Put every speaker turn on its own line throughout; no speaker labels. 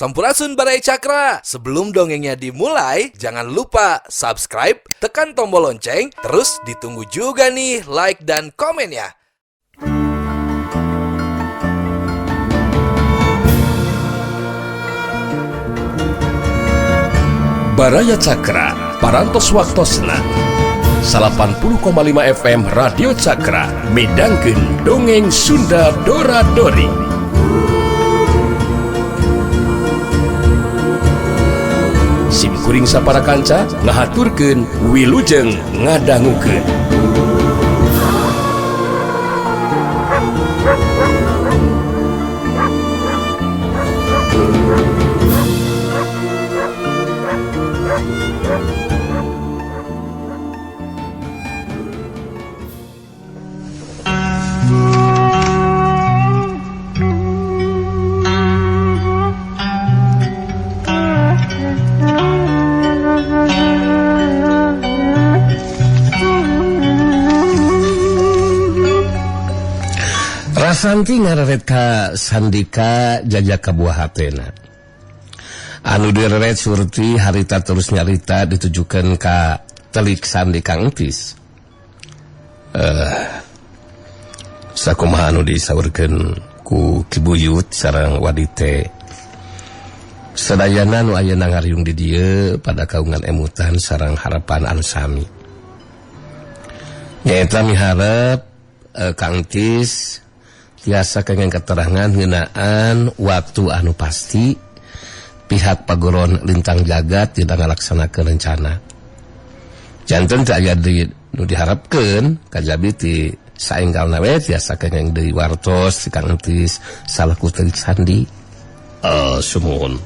Sampurasun Baraya Cakra. Sebelum dongengnya dimulai, jangan lupa subscribe, tekan tombol lonceng, terus ditunggu juga nih like dan komennya.
Baraya Cakra, Parantos Waktosna 80,5 FM Radio Cakra midangkeun dongeng Sunda Dora Dori. Sim kuring sapara kanca ngahaturkeun wilujeng ngadangukeun.
Rasanti ngareret ka Sandika jajak ka buah hatena. Anu direret Surti harita terus nyarita ditujukan ka telik Sandi Kang Entis. Sakumaha anu disaurkeun ku Ki Buyut sareng Wadite. Sadayana nu aya ngariung di dieu pada kaungan emutan sareng harapan anu sami. Nyaeta miharep Kang Entis tiasa kenging keterangan ngeunaan waktu anu pasti pihak Paguron Lintang Jagat dina ngalaksanakeun rencana. Janten teu aya deui nu diharapkeun kajabi ti saenggalna we tiasa kenging deui wartos ti Kang Entis salaku telik sandi.
Sumuhun.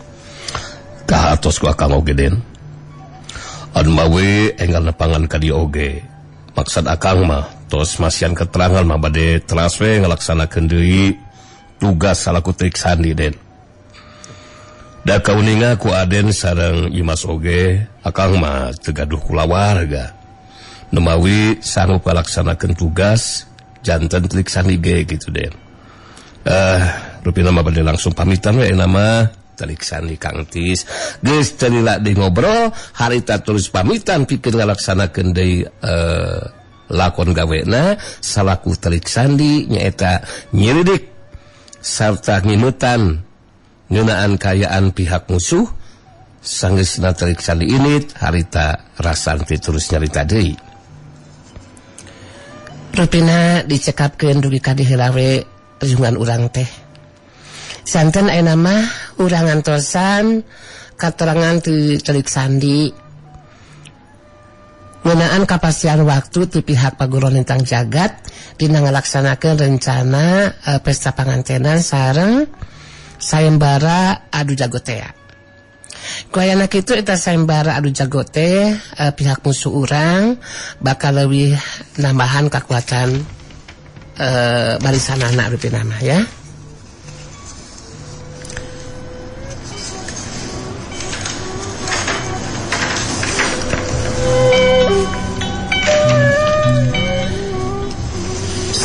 Kahatos ku akang oge den. Anu mawe enggal nepangan ka dieu oge. Maksud akang mah tos masian keterangan mah bade teras we ngalaksanakeun deui tugas salaku telik sandi den. Da kauninga ku Aden sareng Imas oge akang mah teu gaduh kulawarga. Nemawi sanggup ngalaksanakeun tugas janten telik sandi ge gitu den. Rupina mah bade langsung pamitan we nama telik sandi Kang Entis. Geus teu lila deui ngobrol harita terus pamitan pikeun ngalaksanakeun deui lakon gawena salaku telik sandi nyaeta nyiridik sarta ngimutan ngeunaan kayaan pihak musuh. Sanggeusna telik sandi init harita Rasanti terus nyarita deui.
Rupina dicekapkeun dugi ka diheula we riungan urang teh. Santen ayeuna mah urang ngantosan katerangan ti telik sandi ngeunaan kapastian waktu ti pihak Paguron Lintang Jagat dina ngalaksanakeun rencana pesta pangantenan sareng sayembara adu jago tea. Ku ayana kitu eta sayembara adu jago teh pihak musuh urang bakal leuwih nambahan kakuatan barisanana rupina mah ya.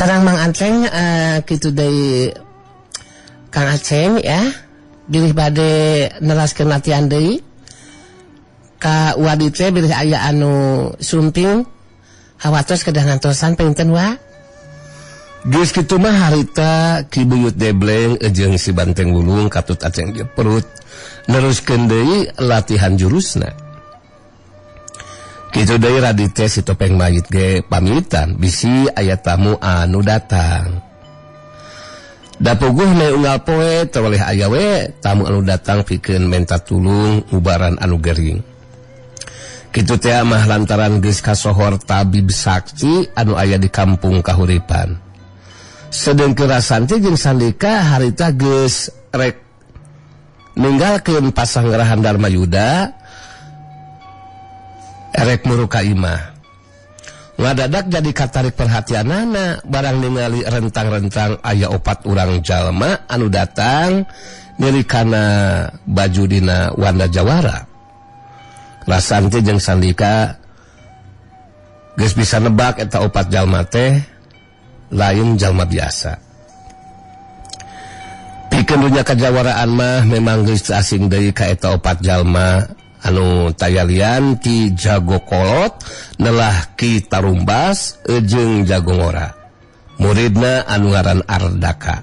Sarang Mang Aceng kitu deui Kang Aceng ya bilih bade neraskeun latihan deui ka Wadi teh bilih aya anu sumping hawatos kedah ngantosan panginten wa.
Geus kitu mah harita Ki Buyut Debleng jeung si Banteng Wulung katut Aceng ge perut neruskeun deui latihan jurusna. Kitu deui Radite si topeng mayit ge pamitan bisi aya tamu anu datang. Da puguh me unggal poe teu aya we tamu anu datang pikeun menta tulung ubaran anu gering. Kitu teh mah lantaran geus kasohor tabib sakti anu aya di kampung Kahuripan. Sedengkeun Rasanti jeung Sandika harita geus rek ninggalkeun pasanggerahan Darmayuda erek muru ka imah. Ngadadak jadi katarik perhatianana barang ningali rentang-rentang aya opat urang jalma anu datang nyeri kana baju dina warna jawara. Rasanti jeung Sandika geus bisa nebak eta opat jalma teh lain jalma biasa. Pikeun dunya kajawaraan mah memang geus teu asing deui ka eta opat jalma anu tayalian Ki Jago Kolot nelah Ki Tarumbas jeung Jago Ngora muridna anu ngaran Ardaka.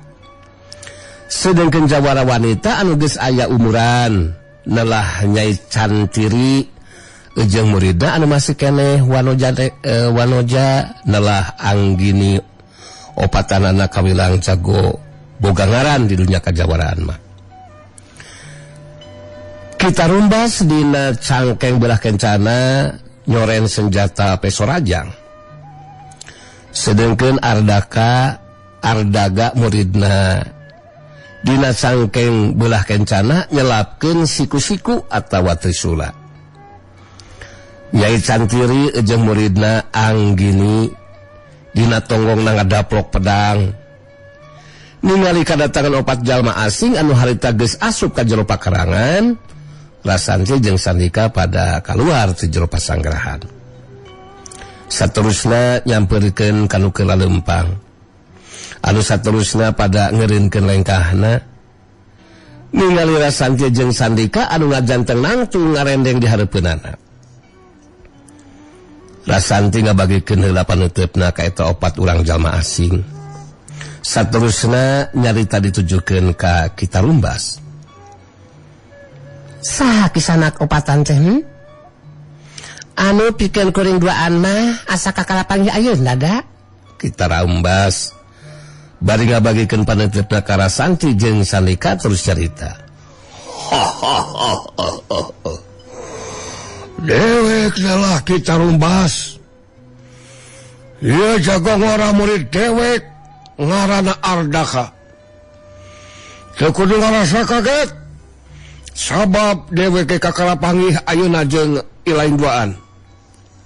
Sedengkeun jawara wanita anu geus aya umuran nelah Nyai Cantiri jeung muridna anu masih keneh Wanoja, Wanoja nelah Anggini opatanana kawilang jago boga ngaran di dunia kajawaraan mah. Kita rumbas dina cangkeng belah kencana nyoren senjata pesorajang. Sedengkeun Ardaka Ardaga muridna dina cangkeng belah kencana nyelapkeun siku-siku atawa trisula. Nyai Cantiri jeung muridna Anggini dina tonggongna ngadaplok pedang. Ningali kadatangan opat jalma asing anu harita geus asup ka jero pakarangan, Rasanti jeung Sandika pada kaluar ti jero pasanggrahan. Saterusna nyamperkeun kanu keur lalempang. Anu saterusna pada ngeureunkeun lengkahna. Ningali Rasanti jeung Sandika anu ngajanteng nangtung ngarendeng di hareupeunana. Rasanti ngabagikeun heula panuteupna ka eta opat urang jalma asing. Saterusna nyarita ditujukeun ka Ki Tarumbas.
Saha kisanak opatan teh? Anu pikeun kuring duaan mah asa kakala panggih ayeuna da?
Ki Tarumbas bari ngabagikeun panuteupna ka Rasanti jeung Sandika terus carita.
Dewek adalah Ki Tarumbas. Ieu jago ngora murid dewek ngarana Ardaka. Teu kudu ngarasa kaget sabab dheweke kakala panggih ayeuna jeung ilaing duaan.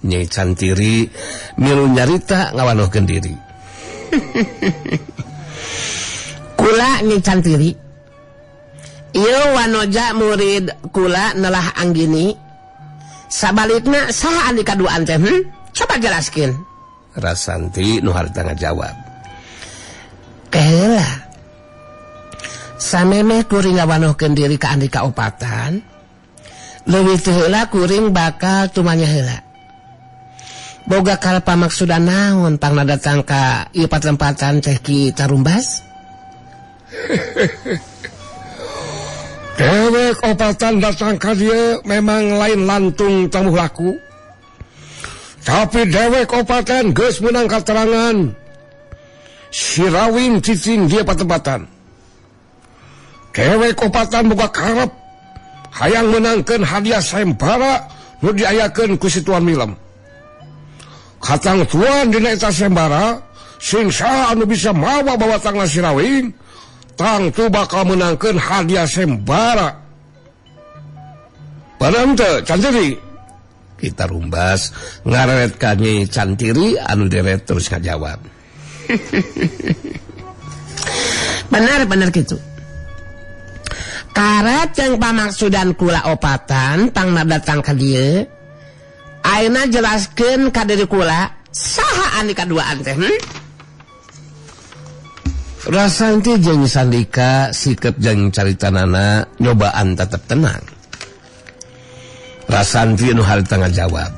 Nyai Cantiri milu nyarita ngawanohkeun diri.
Kula Nyai Cantiri. Ieu Wanoja murid kula nelah Anggini. Sabalikna saha anu kaduaan teh? Coba jelaskeun.
Rasanti nu harita ngajawab.
Keheula. Samemeh kuring ngawanohkeun diri ka andika opatan, leuwih teu heula kuring bakal tumanya heula. Boga karep pamaksudan naon pangna datang ka ieu patempatan teh Ki Tarumbas?
Dewek opatan datang ka dieu memang lain lantung tamuh laku. Tapi dewek opatan geus meunang katerangan Sirawing cicing dia patempatan. Dewek opatan boga karep hayang menangkeun hadiah sayembara nu diayakeun ku si Tuan Milem. Katang tuan dina eta sayembara sing saha anu bisa mawa bawa tangna Sirawing tangtu bakal menangkeun hadiah sayembara. Padahal teu Cantiri.
Kita rumbas ngareret ka Nyai Cantiri anu deret terus ngajawab.
Bener-bener gitu. Karet yang pamaksudan kula opatan pangna datang ka dieu. Ayeuna jelaskeun ka diri kula saha anu kaduaan teh?
Rasanti jeung Sandika sikep jeung caritanana nyobaan tetep tenang. Rasanti nu harita ngajawab.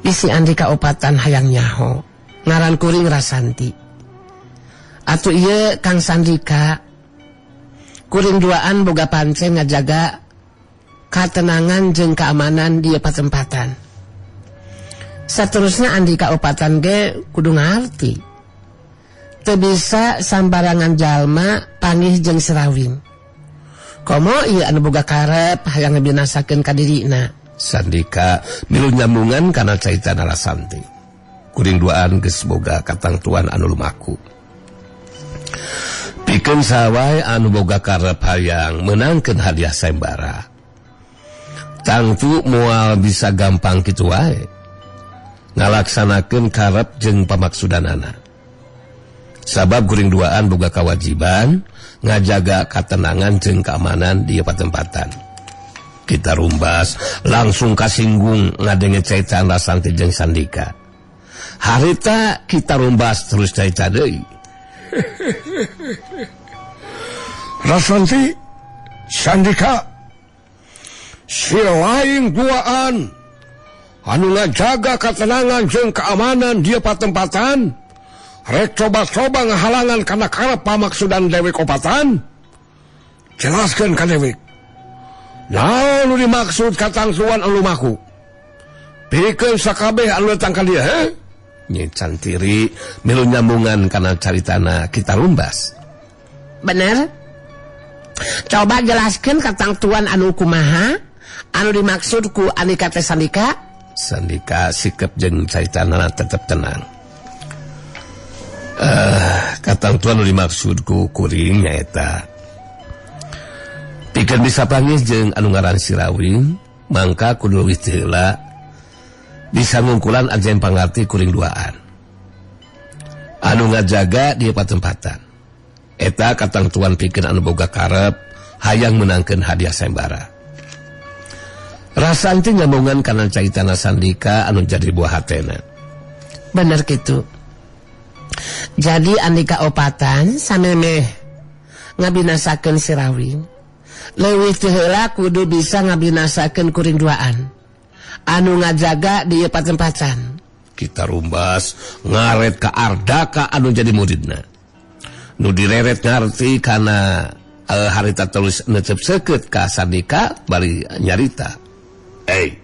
Bisi andika opatan hayang nyaho ngaran kuring Rasanti. Atuh ieu Kang Sandika kuring duaan boga pancen ngajaga katenangan jeung keamanan di patempatan. Saterusna andika opatan ge kudu ngarti. Teu bisa sambarangan jalma panggih jeung Sirawing. Komo ieu anu boga karep hayang ngabinasakeun ka dirina.
Sandika milu nyambungan kana carita Rasanti. Kuring duaan geus boga katangtuan anu lumaku. Pikeun sawae anu boga karep hayang meunangkeun hadiah sayembara. Tangtu moal bisa gampang kitu wae. Ngalaksanakeun karep jeung pamaksudanana. Sabab kuring duaan boga kawajiban ngajaga katenangan jeung keamanan di patempatan. Kita rumbas langsung kasinggung ngadenge carita Rasanti jeung Sandika. Harita kita rumbas terus carita deui.
Rasanti Sandika si lain duaan anu ngajaga ketenangan jeung keamanan dia patempatan rek coba-coba ngahalangan kana karep pamaksudan dewek opatan. Jelaskeun ka dewek naon nu dimaksud katangtuan anu lumaku pikeun sakabeh anu datang ka dieu he. Nyi Cantiri milu nyambungan kana caritana kita rumbas.
Bener? Coba jelaskan katangtuan anu kumaha anu dimaksud ku Andika teh Sandika.
Sandika sikep jeung caritana tetep tenang. Katangtuan anu dimaksud ku kuring nyaeta pikeun bisa panggih jeung anu ngaran Sirawing mangka kudu leuwih teu heula bisa ngungkulan ajen pangarti kuring duaan anu ngajaga di patempatan. Eta katangtuan pikeun anu boga karep hayang menangkeun hadiah sayembara. Rasanti nyambungan kana caritana Sandika anu jadi buah hatena.
Bener kitu. Jadi Andika opatan samemeh ngabinasakeun Sirawing leuwih teu heula kudu bisa ngabinasakeun kuring duaan anu ngajaga di patempatan.
Kita rumbas ngaret ka Ardaka anu jadi muridna. Nu direret ngarti kana harita terus necep seukeut ka Sandika bari nyarita.
Hey,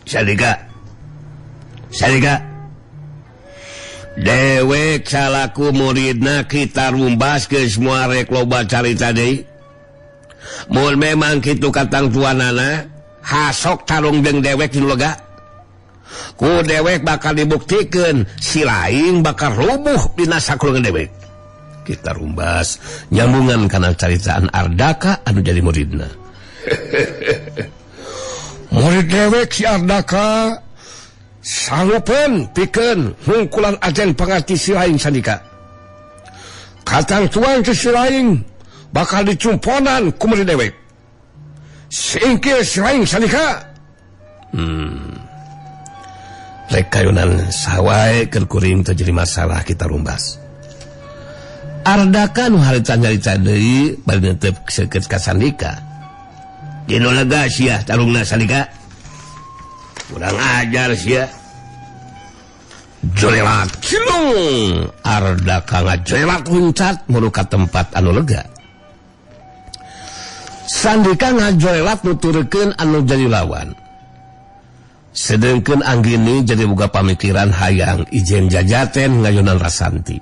Sandika. Sandika. Dewek salaku muridna kita rumbas geus moal rek loba carita deui. Mun memang kitu katangtuanana hasok tarung jeung dewek di lega. Ku dewek bakal dibuktikeun si lain bakal rubuh dina sakulungan dewek.
Kita rumbas nyambungan kana caritaan Ardaka anu jadi muridna.
Murid dewek si Ardaka sanggupeun pikeun hungkulan ajen pangarti si lain Sandika. Katangtuan ti si lain bakal dicumponan ku murid dewek. Singkir si lain Sandika.
Rek kayunan sawae keur kuring teu jadi masalah kita rumbas. Ardaka nu harita nyarita deui bari netep seukeut ka Sandika.
Dino lega sia tarungna Sandika. Kurang ajar sia.
Jorelat cilung. Ardaka ngajorelat huncat menuju ka tempat anu lega. Sandika ngajorelat nuturkeun anu jadi lawan. Sedengkeun Anggini jadi boga pamikiran hayang ijen jajaten ngayunan Rasanti.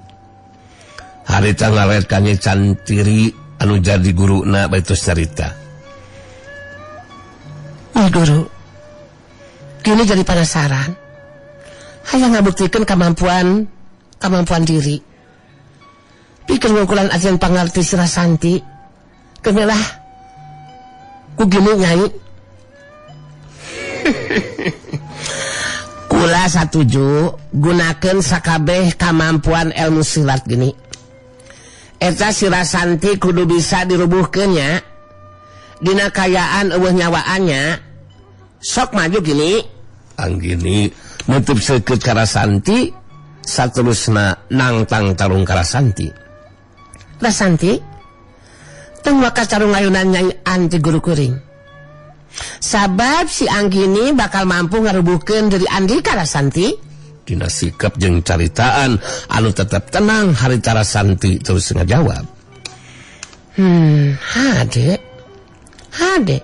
Harita ngaret ka Nyi Cantiri anu jadi guruna bari tos carita.
Nyi guru, kini jadi penasaran. Hayang ngabuktikeun kemampuan diri. Pikir ngungkulan ajen pangarti si Rasanti. Kemelah ku gini nyai. Kula satuju gunakeun sakabeh kamampuan ilmu silat gini. Eta si Rasanti kudu bisa dirubuhkeun nya. Dina kayaan eueuh nyawaannya. Sok maju gini.
Anggini nutup seukeut ka Rasanti saterusna nangtang tarung ka Rasanti.
Rasanti tong waka carung ngayunan nyai anti guru kuring. Sabab si Anggini bakal mampu ngarubuhkeun diri Andika Rasanti.
Dina sikap jeung caritaan anu tetep tenang harita Rasanti terus ngajawab.
Hade. Hade.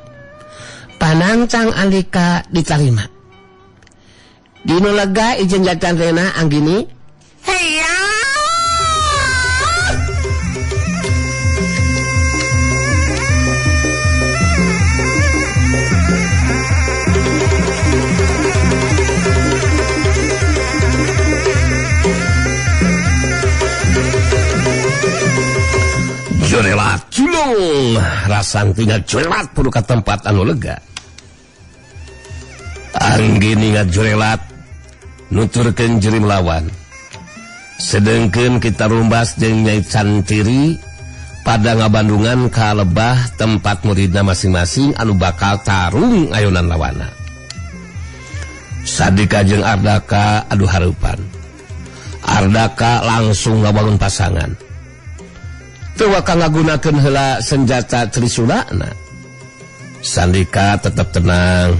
Panangcang Andika diterima. Dino lega izin jajan rena Anggini. Heya.
Jorelat julung Rasanti ngajorelat perlu ke tempat anu lega. Anggini ngajorelat nuturkeun jeri melawan. Sedengkeun kita rumbas jeung Nyai Cantiri pada ngabandungan ka lebah tempat muridna masing-masing anu bakal tarung ayunan lawana. Sandika jeung Ardaka adu hareupan. Ardaka langsung ngabangun pasangan. Teu waka ngagunakeun heula senjata trisulana. Sandika tetep tenang.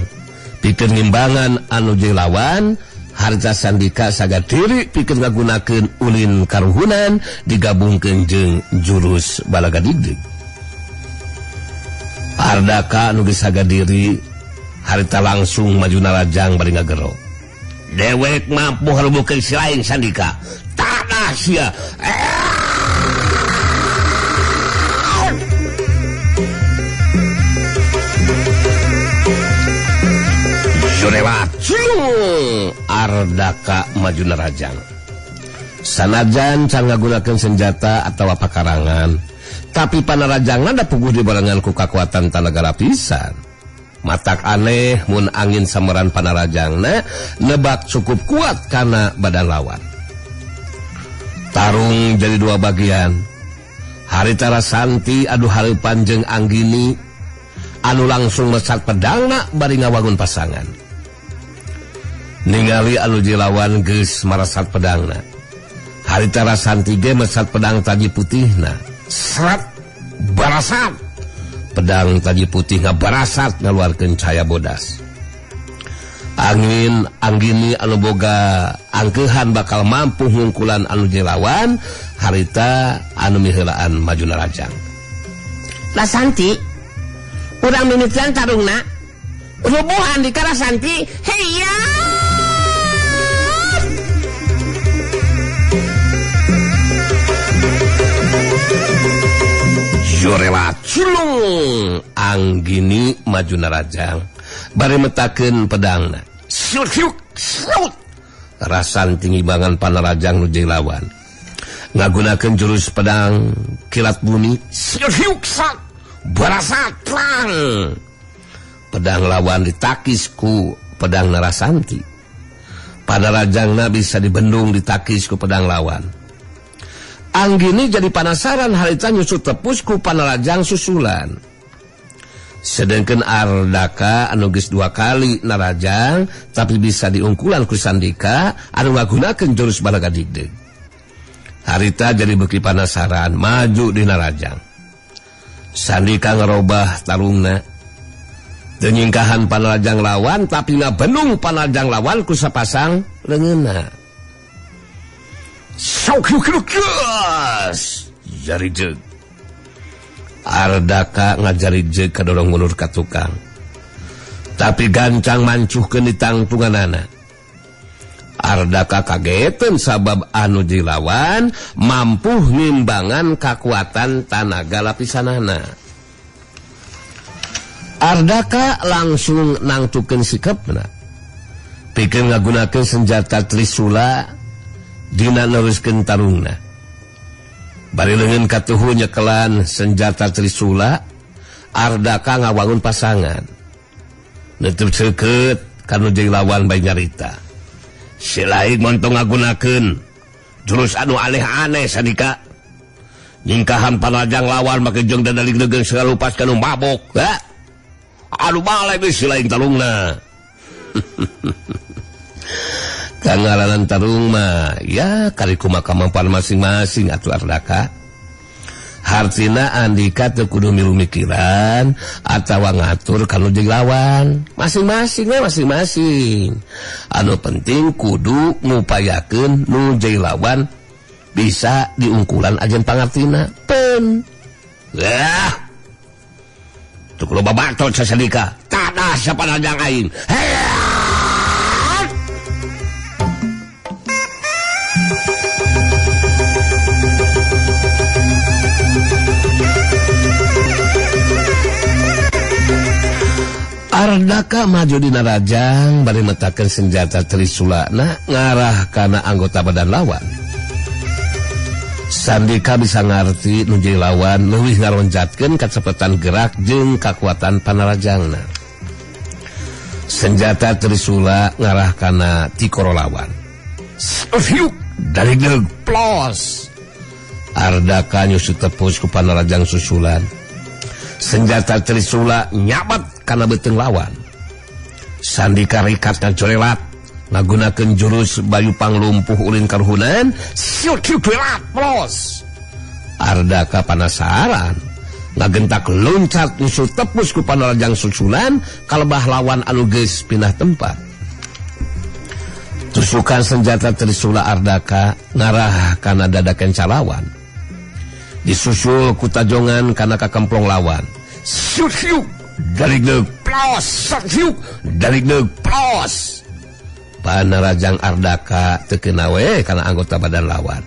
Pikeun ngimbangan anu jeung lawan, harta Sandika saga diri pikeun ngagunakeun ulin karuhunan digabungkeun jeung jurus balaga digdig. Ardaka anu geus saga diri harita langsung maju narajang bari ngagero. Dewek mampu harubukeun si lain Sandika. Tanah sia. Surewat Ardaka maju narajang. Sanajan can ngagunakeun senjata atawa pakarangan, tapi panarajangna da puguh dibarengan ku kakuatan tanaga lapisan. Matak aneh mun angin sameran panarajangna nebak cukup kuat kana badan lawan. Tarung jadi dua bagian. Harita Rasanti adu hareupan jeung Anggini anu langsung mesat pedangna bari ngawangun pasangan. Ningali anu jilawan geus marasat pedangna. Harita Rasanti ge mesat pedang taji putihna. Serat barasat. Pedang taji putih ngabarasat ngaluarkeun cahaya bodas. Angin Anggini anu boga angkeuhan bakal mampu ngungkulan anu jilawan harita anu miheulaan maju narajang.
Rasanti, urang mimitian tarungna. Rubuhan di Karasanti. Heya!
Jorelat cilung Anggini maju narajang bari metakeun pedangna. Siut siut siut. Rasan tinggi bangan panarajang nu jeung lawan. Ngagunakeun jurus pedang kilat bumi. Siut siut sat. Barasat plang. Pedang lawan ditakis ku pedang Narasanti. Panarajangna bisa dibendung ditakis ku pedang lawan. Anggini jadi panasaran harita nyusut tepus ku panarajang susulan. Sedangkan Ardaka anu geus dua kali narajang tapi bisa diungkulan ku Sandika anu ngagunakeun jurus balaga digdeg. Harita jadi beuki panasaran maju di narajang. Sandika ngerobah tarungna. Teu nyingkahan panarajang lawan tapi ngabenung panarajang lawan ku sapasang leungeunna. Sok-sok-sok jari jeg. Ardaka ngajari jeg kadorong mundur ka tukang. Tapi gancang mancuhkeun ditangtunganana. Ardaka kageteun sabab anu dilawan mampu ngimbangan kakuatan tanaga lapisanana. Ardaka langsung nangtukeun sikepna. Pikeun ngagunakeun senjata trisula dina neruskeun tarungna. Bari leungeun katuhu nyekelan senjata trisula, Ardaka ngawangun pasangan. Neutup seukeut kanu jeung lawan bae nyarita. Si lain montong ngagunakeun jurus anu aneh-aneh Sandika. Nyingkahan panajang lawan make jeung dadalig-legeung salupas kanu mabok. Ha? Anu balai geus si lain tarungna. Kangaranan tarung mah ya kari kumaha kemampuan masing-masing atuh Ardaka. Hartina Andika teu kudu milu mikiran atawa ngatur kanu jeung lawan. Masing-masing we masing-masing. Anu penting kudu ngupayakeun nu jeung lawan bisa diungkulan ajen pangartina. Pen. Lah. Teu kudu babatot Sandika. Tadah sapanajang aing. Hey! Ardaka maju dina rajang bari metakeun senjata trisulana ngarah kana anggota badan lawan. Sandika bisa ngarti nu jadi lawan leuwih ngaronjatkeun kacepetan gerak jeung kakuatan panarajangna. Senjata trisula ngarah kana tikoro lawan. Hiuk dari deug plos. Ardaka nyusut tepus ku panarajang susulan. Senjata trisula nyabat kana beuteung lawan. Sandika rikat ngacorelat ngagunakeun jurus bayu panglumpuh ulin karuhunan. Siut plos. Ardaka panasaran ngagentak loncat nyusul tepus ku Panarajang susulan kalebah lawan anu geus pindah tempat. Tusukan senjata trisula Ardaka ngarah kana dada kenca lawan. Disusul ku tajongan kana kakemplong lawan. Siuk dari plos, siuk dari plos. Panarajang Ardaka teu keuna we kana anggota badan lawan.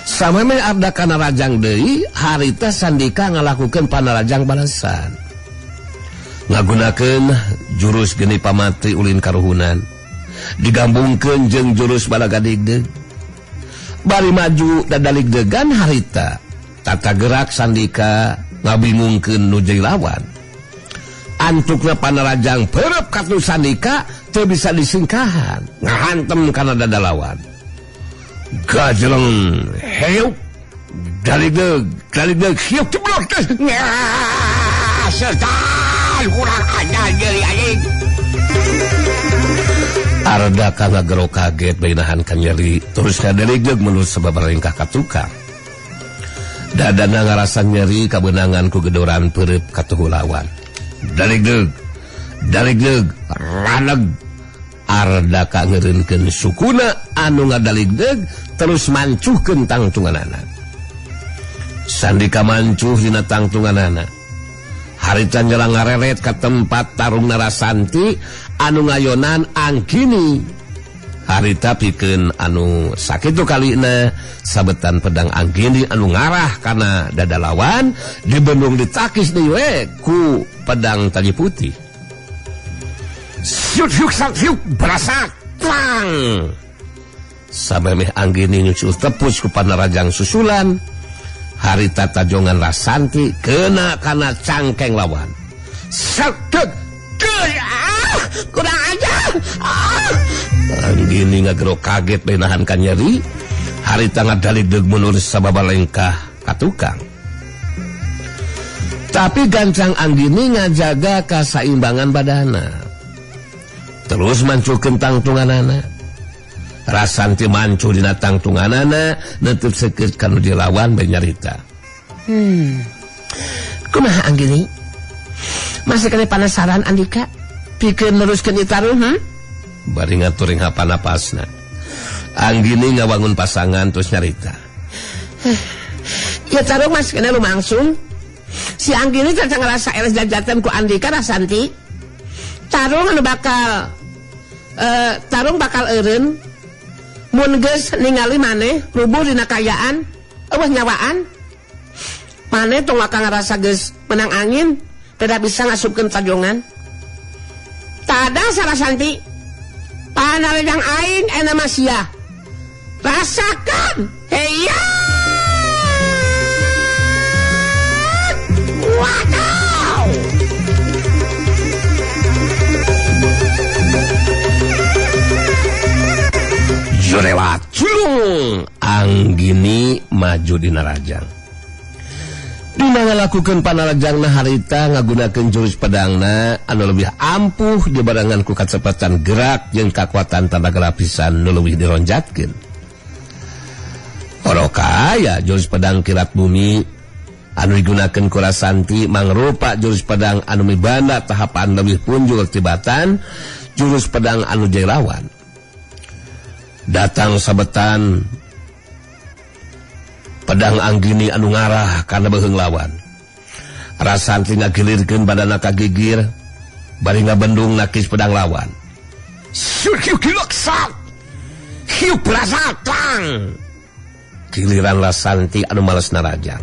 Samemeh Ardaka narajang deui, harita Sandika ngalakukeun panarajang balasan. Ngagunakeun jurus geni pamatri ulin karuhunan. Digambungkeun jeung jurus balaga digdeg. Bari maju dadaligdegan harita. Tata gerak Sandika ngabingungkeun nu jadi lawan. Antukna panarajang perep katu Sandika teu bisa disingkahan, ngahantem kana dada lawan. Gajleng heuk daligdeg daligdeg hiuk ceblok setan kurang ajar jadi anjing. Ardaka ngagero kaget bari nahan kanyeri terus kadaligdeg menurut sababaraha lengkah ka tukang. Dadana ngarasa nyeri kabeunangan ku gedoran peureub katuhu lawan. Daligdeg daligdeg raneg. Ardaka ngeureunkeun sukuna anu ngadaligdeg terus mancuhkeun tangtunganana. Sandika mancuh dina tangtunganana. Harita nyelang ngareret ka tempat tarung Narasanti anu ngayonan Anggini. Harita pikeun anu sakitu kalina sabetan pedang Anggini anu ngarah kana dada lawan dibendung ditakis deui we ku pedang taji putih. Siuk siuk siuk berasak tlang. Samemeh Anggini nyusul tepus ku Panarajang susulan. Harita tajongan Rasanti kena kana cangkeng lawan. Sakdeg kurang ajar. Anggini ngagero kaget bari nahan kanyeri. Harita ngadaligdeg mundur sababaraha lengkah ka tukang. Tapi gancang Anggini ngajaga kasaimbangan badana. Terus mancuhkeun tangtunganana. Rasanti mancuh dina tangtunganana neuteut seukeut ka nu dilawan bari nyarita.
Kumaha Anggini? Masih kena penasaran Andika? Pikeun neruskeun ieu tarung,
Bari ngaturing hapanapasna. Anggini ngawangun pasangan terus nyarita.
Ya tarung masih kena lumangsung. Si Anggini caca ngerasa eres jajatan ku Andika Rasanti. Tarung anu bakal tarung bakal eureun mun geus ningali maneh rubuh dina kayaan eueuh nyawaan. Maneh tong bakal ngarasa geus menang angin tidak bisa ngasupkeun tajongan. Tada Sarasanti panarejang aing ena masia. Rasakan heya. Wadaw.
Jurewat culung Anggini maju dina rajang. Dina ngalakukeun panarajangna harita ngagunakeun jurus pedangna anu leuwih ampuh dibarengan ku kacepatan gerak jeung kakuatan tanaga lapisan nu leuwih dironjatkeun. Oroka aya jurus pedang kilat bumi anu digunakeun ku Rasanti mangrupa jurus pedang anu mibanda tahapan leuwih punjul tibatan jurus pedang anu jelawan. Datang sabetan pedang Anggini anu ngarah kana beuheung lawan. Rasanti ngagilirkeun badana ka gigir bari ngabendung nakis pedang lawan. Giliran Rasanti anu males narajang.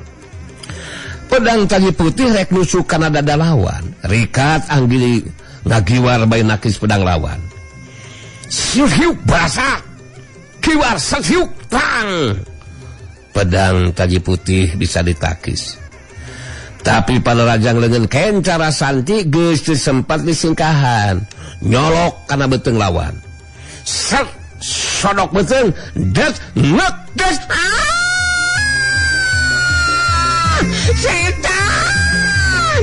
Pedang taji putih rek nusuk kana dada lawan. Rikat Anggini ngagiwar bari nakis pedang lawan. Kiwar sesiuk tang. Pedang taji putih bisa ditakis. Tapi panarajang leungeun kenca Rasanti geus teu sempat disingkahan. Nyolok kana beuteung lawan. Set sodok beuteung det nek des.
Setan.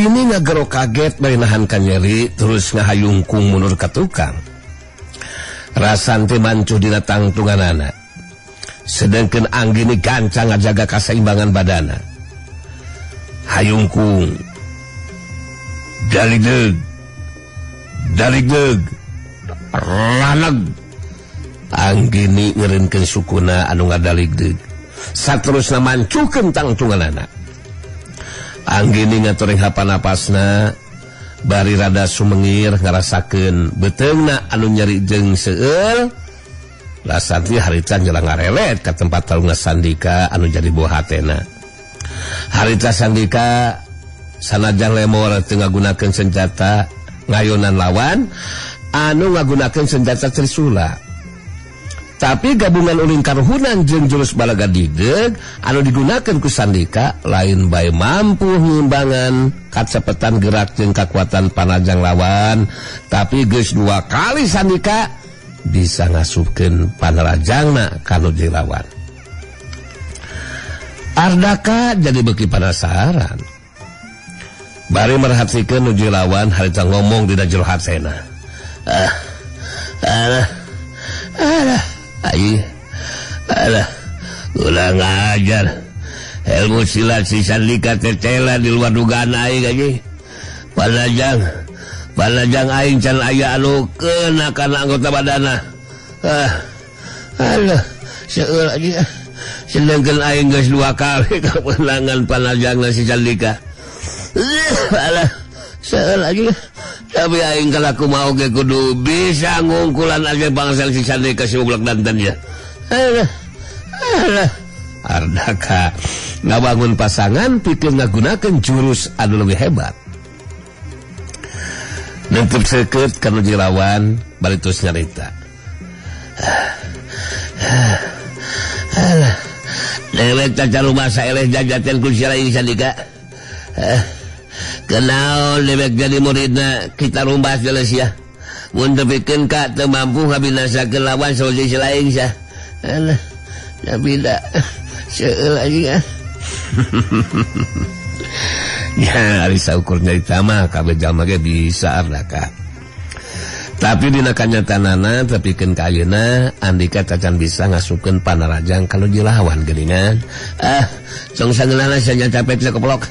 Anggini ngagero kaget bari nahan kanyeri terus ngahayungkung mundur ka tukang. Rasanti mancuh dina tangtunganana. Sedengkeun Anggini gancang ngajaga kasaimbangan badana. Hayungkung. Daligdeg. Daligdeg. Raneg. Anggini ngeureunkeun sukuna anu ngadaligdeg. Saterusna mancuhkeun tangtunganana. Anggini ngatoreng hapanapasna bari rada sumengir ngarasakeun beuteungna anu nyeri jeung seueul. Rasanti harita nyelang ngarelet ka tempat tarungna Sandika anu jadi buah hatena. Harita Sandika sanajan lemor teu ngagunakeun senjata ngayonan lawan anu ngagunakeun senjata trisula. Tapi gabungan ulin karuhunan jeung jurus balaga dideg anu digunakeun ku Sandika lain bae mampu ngimbangan kacepetan gerak jeung kakuatan panajang lawan, tapi geus dua kali Sandika bisa ngasupkeun panarajangna ka nu jeung lawan. Ardaka jadi beuki penasaran. Bari merhatikeun nu jeung lawan harita ngomong dina jero hatena. Alah aing, alah, ulah ngajar. Ilmu silat si Sandika tercela di luar dugaan aing aja. Panajang aing can aya anu kena kana anggota badana. Alah, seueur aja. Sedengkeun aing geus dua kali kapeunangan panajangna si Sandika. Alah, seueur aja. Tapi aing kalaku mau ge kudu bisa ngungkulan aja bangsa si Sandika si ublak danten ya. Alah, alah. Ardaka ngabangun pasangan pikeun ngagunakeun jurus anu leuwih hebat. Nempuk seukeut ka nu lawan bari terus nyarita. Alah. Dewek caca rumah saeleh jajaten ku si Sandika. Kenaon dewek jadi muridna kita rumbas jelas ya. Mun tepikeun ka teu mampu ngabinasakeun lawan saoji si lain sia. Alah, tapi da seueul aja. Ya, ari saukur nyarita mah kabeh jalma ge bisa Ardaka. Tapi dina kanyataanana tepikeun ka ayeuna Andika cacan bisa ngasupkeun panarajang ka nu lawan geuningan. Ah, tong sangeunahna sia capek teh keplok.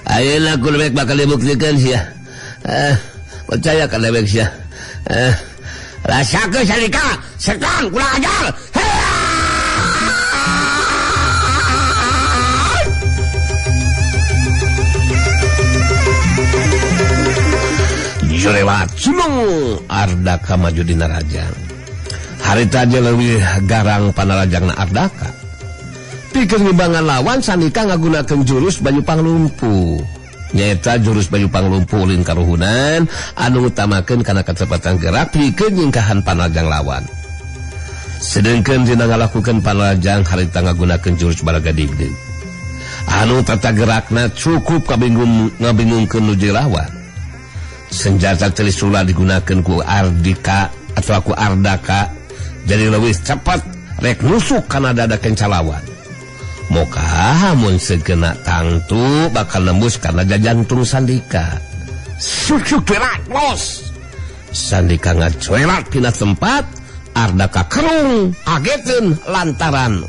Ayeuna ku dewek bakal dibuktikeun sia. Percaya ka dewek sia. Rasakeun Sandika, setan kurang ajar. Jurewat sulung Ardaka maju dina rajang. Harita aja leuwih garang panarajangna Ardaka. Pikeun ngimbangan lawan Sandika ngagunakeun jurus Banyu Panglumpuh. Nyaeta jurus Banyu Panglumpuh ulin karuhunan anu ngutamakeun kana kacepatan gerak pikeun nyingkahan panarajang lawan. Sedengkeun dina ngalakukeun panarajang harita ngagunakeun jurus Balaga Digdeg. Anu tata gerakna cukup ngabingungkeun nu lawan. Senjata trisula digunakeun ku Ardika atau ku Ardaka jadi leuwih cepat rek nusuk kana dada kencalawan. Moga mun segena tangtu bakal nembus karena jantung Sandika. Sucuk gerak los. Sandika ngacuelat tina tempat, Ardaka kerung kageteun lantaran.